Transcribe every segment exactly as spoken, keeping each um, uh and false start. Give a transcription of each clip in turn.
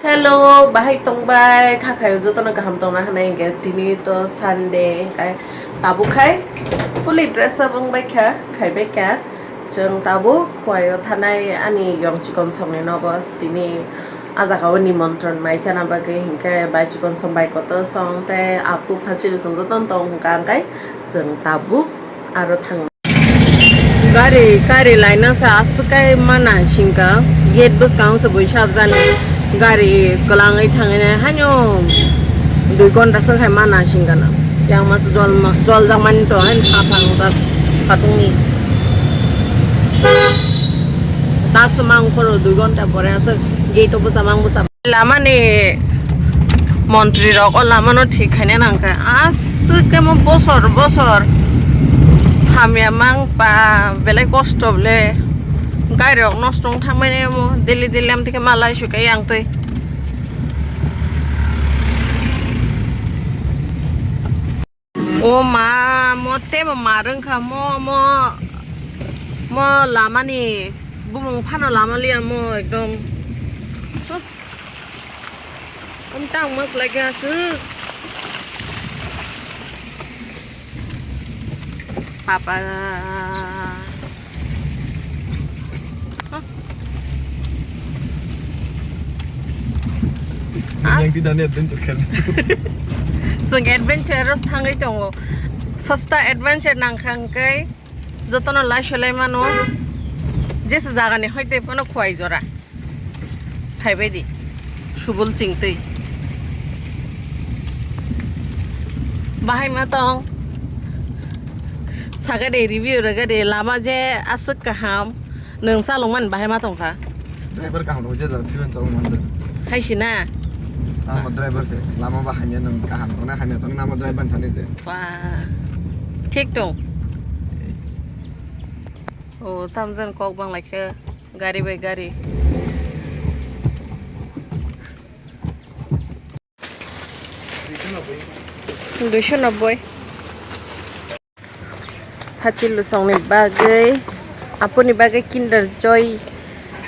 Hello, bahai tongbai, kha khayo jotono kaham tongna hwnwi hwnkhe tini to Sunday, hwnkhe tabuk khai fully dress up wngbai kha, khaibai kha. Chwng tabuk Khwaio thanai ani yong chikon songni nogo tini a jagao nimontron mai chana bagwi, hwnkhe bai chikon song bai kotor song tei aphu phachilu song jotono tong hwnkha, hwnkhe chwng tabuk aro thang. Gari, gari laina sa aswk kai mana singka, gate bwskang se buisa habjani. Gari kwlangwi thangwi nai haino dui ghonta swk hai mana singka na. Yang masa jol ma-, jol jak mani to haino tha thangjak satungni. Tak se mang khoro dui ghonta pore aswk gate o bwsa mang bwsa. Lama ni montri rok o lama no thik khaina nang kha. Aswk khe mo bosor bosor hamya mang pa belai kosto bole. Gari rok nosto wng thang mani mo daily daily am tike malai su khe yang twi. O ma, mo tebo mar wngkha, mo, mo, mo lama ni bumung phano lama liya mo ekdom. Ang tang mak lagi aswk. Papa. Yang tidak ni adventure kan. Seng adventure thangwi tongo. Sasta adventure nang khang kai jotono lai solai mano. Jesa jaga ni hoite pono khwai jora. Phaibai di. Subul chingtwi. Bahai ma tong. Saga de review raga de lama je aswk kaham. Nwng chalokmani bahai ma tongkha? Driver kaham rok je jora twiban chalokmani. Hai si na? Lama driver se, lama ba hamya nwng kaham tongna hamya tongna lama driver thani je. Wah. Thik tong. O tamjan kok bang laikha gari bai gari. Duiso nobboi. Hachilosongni bagwi, apuni bagwi Kinder Joy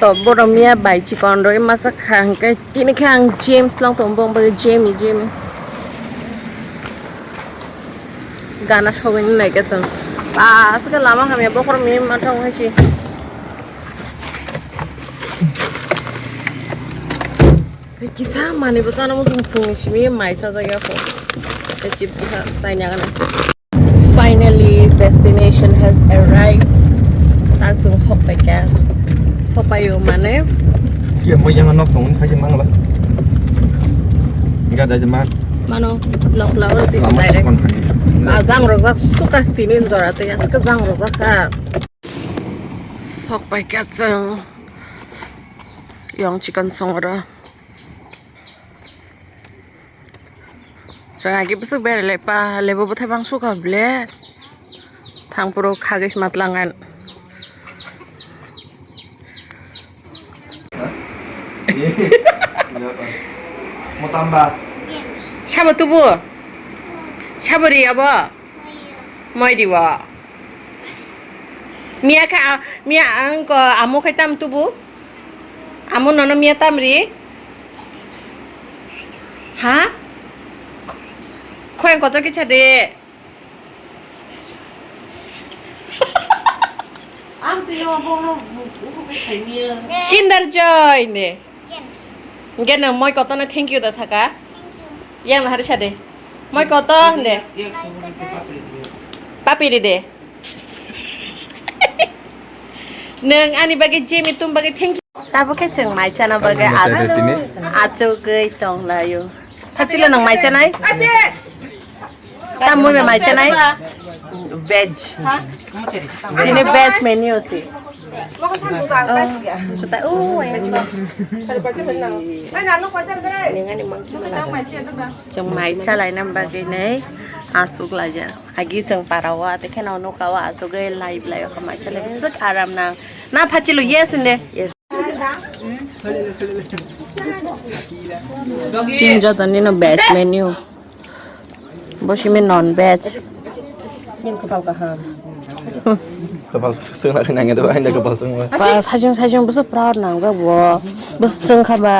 to borok miya bai chikon rwi masa kha hwnkhe tini khe ang James long tongo bong bagwi Jamie Jamie. Gana sogwi nai khe chwng. Ba aswk lama hamya bokhorok miya manthogo hai se. Kisa manwi bo chana muchung phungni simi mai chajak ya kho. Tei chips kisa chaina gana. Finally, destination has arrived. Tak chwng sok pai kha. Sopaio mane. Kia mo yama nok tong khai mangla. Ga da ma. Mano nok la ro ti lama direct. Sikon khai. Ah, jang rok jak suka tinin jora te aska jang rok jak kha. Sok pai kha chwng. Yong chikon songora. Chwng agi bwswk berai lai pa, lebo bwthai bang sukha ble. Thang puro khagwi sma tlangan. Motamba. Sabo tubu? Sabo ri abo? Moi diwa. Miya kha, miya ang ko amo khai tam tubu? Amo nono miya tam ri? Ha? Khoyang kotor kicha de. Ang twi yo bongno buku khaimiya. Kinder Joy ne. Hingke nang moi kotor no thank you da saka. Yang hari sade. Moi kotor hinde. Papi ri de. Nwng ani bagwi Jimmy tum bagwi thank you. Tabuk khe chwng mai chana bagwi tini achugwi tonglaio. Hachilo nwng mai chanai? Tamwi mai chanai? Veg. Tini veg menu si. Juta, oh, yang juta. Nengani mang. Chwng mai chalaina bagwi nei asuk laijak. Agi chwng para o, ate kheno nuka o asugwi lai blai o kha mai chalai bwswk aram nang. Na phachilo yes inde. Yes. Chini joto nino veg menu. Bo simi non veg. Nini khapal kaham. Kapal sung lagi nang itu, aina kapal sung. Ba, sajung sajung bwswk proud nang ba bo. Bwswk chwng kha ba.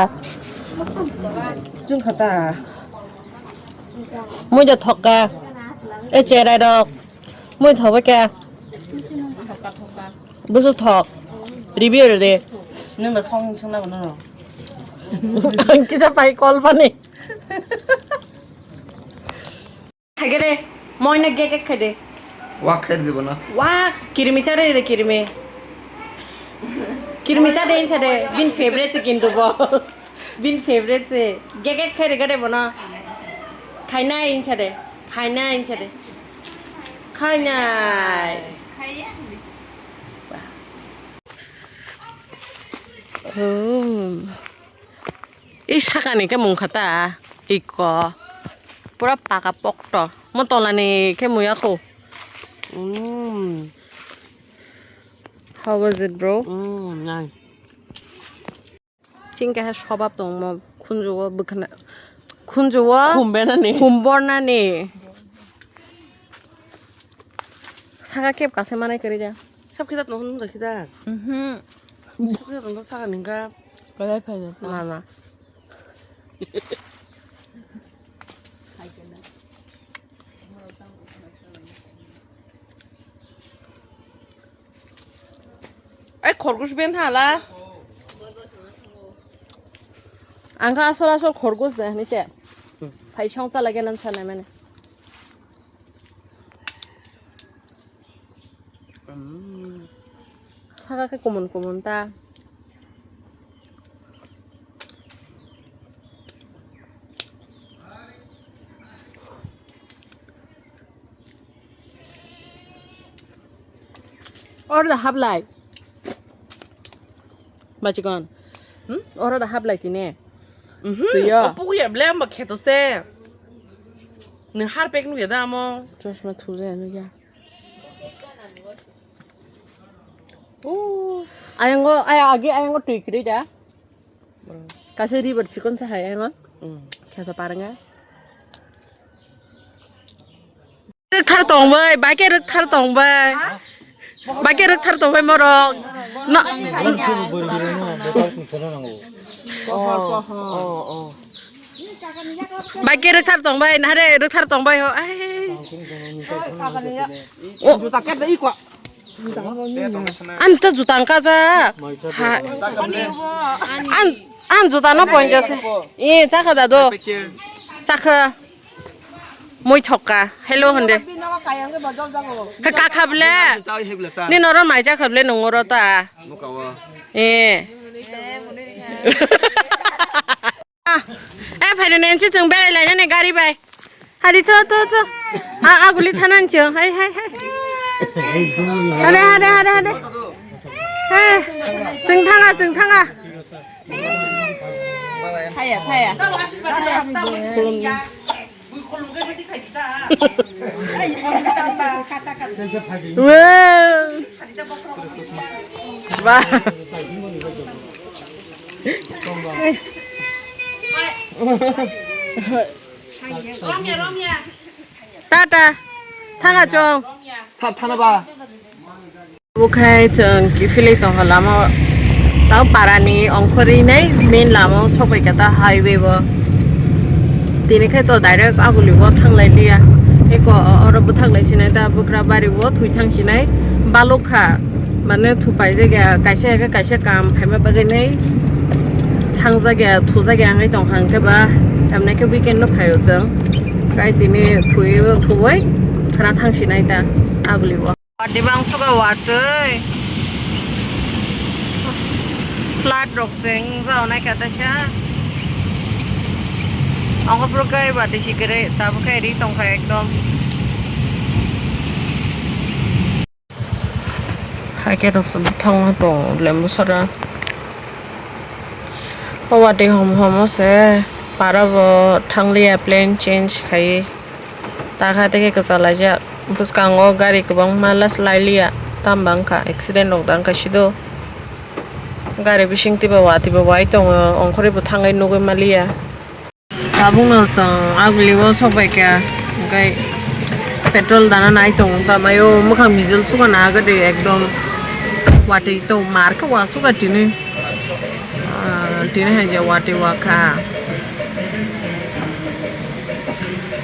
Chwng kha ta. Mui da thok ka. E cherai rok. Mui thok ba kya. Bwswk thok. Review de. Nung da song sung na ba no. Ang kisa pai call pani. Khaigede, moino gek gek khaide. Wak khaide bono. Wak, kirimi chade de kirimi. Kirimi chade inchade, bin favorite se kintu bo. Bin favorite se. Gek gek khaide gede bono. Khainai inchade. Khainai inchade. Khainai. Oh. I sakani khe mungkha ta, iko. Pura paka pokto. Mo tolani khe muya kho. Mm. How was it, bro? Mm, nice. Chini kaisa sobab tongmo, khunjugo bwkhana, khunjugo khumbenani. Khumbornani. Saka kep kase manai kwrwi ja. Sab khijak tong hwn, khijak. Mhm. Sab khijak tong saka ningka. Kalai phai jata. Na, na. Ai khorgosh ben thala. Ang kha asol asol khorgosh de hwnwi se. Phai song ta lage nan sanai mani. Saka khe kumun kumun ta. Oro da hablai. Bachikon. Hmm? Oro da hablai tine. Mhm. Tuyo. Opuya ble amba kheto se. Ni harpek nuya da amo. Chosma thuja nuya. Oh. Ayango, aya agi ayango twi kwrwi da. Kaisa ribar chikon sa hai ayango. Mm. Khe sa parnga. Rwkthar tong bai, bai khe rwkthar tong bai. Bai khe rwkthar tong bai morok. No. Oh, oh, oh. Bai khe rwkthar tong bai, nahare rwkthar tong bai ho. Ai. Juta kata iko. Ani ta juta wngka ja. Ha. An, an juta no point ase. E, chakha da do. Chakha. Moi thokka. Hello honde. Kakha ble. Ni noro mai chakha ble nongoro ta. E. Ah, eh, phaino nensi chwng berai lainani gari bai. Hari tho, tho, tho. Ah, aguli thanan chwng. Hai, hai, hai. Hade, hade, hade, hade. Hai. Chwng thanga, chwng thanga. Thaya, thaya. Wow. Ba. Tata. Thanga chong. Tha, thana ba. Bukhai chwng kiphilwi tongkha lama o. Tao parani ongkhorwi nai main lama o sokbai kha ta highway o. Tini khai to direct aguli o thanglai liya. Eko oro bwthak lai sinai ta bwkra bari o thwi thang sinai balok kha. Mane thupai jagya kaisa eke kaisa kam phaima bagwi nai thangjagya thujakya wngwi tongkha hwnkhe ba emnai khe weekend no phaio chwng. Kai tini thwi o thuwi khana thang sinai ta aguli o. Watwi bang suka watwi. Flat rok seng jao nai kata sa. Ang phuru kai watwi sikere, tabo kai ri tong kha ekdom. Hai ke rok se bwthang tong lembu sora. O watwi hom hom se para bo thang liya plan change khai. Takha teke kwchalaijak. Bwskango gari kwbangma lailailia. Tamo wngkha accident rok da wngkha sido. Gari bising twibo watwi bo wai tongo, ongkhorwi bo thangwi nugwi maliya. Tabukno chwng aguli o sokbaikha, hwnkhe Petrol dana nai tong ta mayo, mwkhang mijil suka na agade ekdom. Watwi to mar khe wa suka tini. Ah, tini hai je watwi wa kha.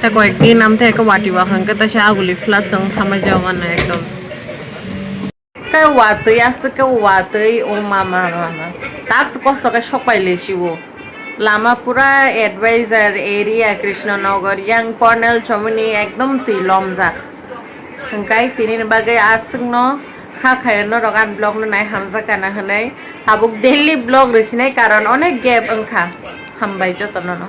Ta koyek din am te ka watwi wa khang khe ta sa aguli flat song thamai jawa na ekdom. Khe watwi aswk khe watwi, o mama, mama. Tax kosto khe sokpai le siwo. Lama pura advisor area, Krishnanagar, yang Cornell chomoni ekdom twi lomjak. Hwnkhe tini ni bagwi aswkno kha khayo norok ani vlog no nai hamjak kana hwnwi. Tabuk daily vlog rwsinai karon onek gap wngkha. Hambai jotono no.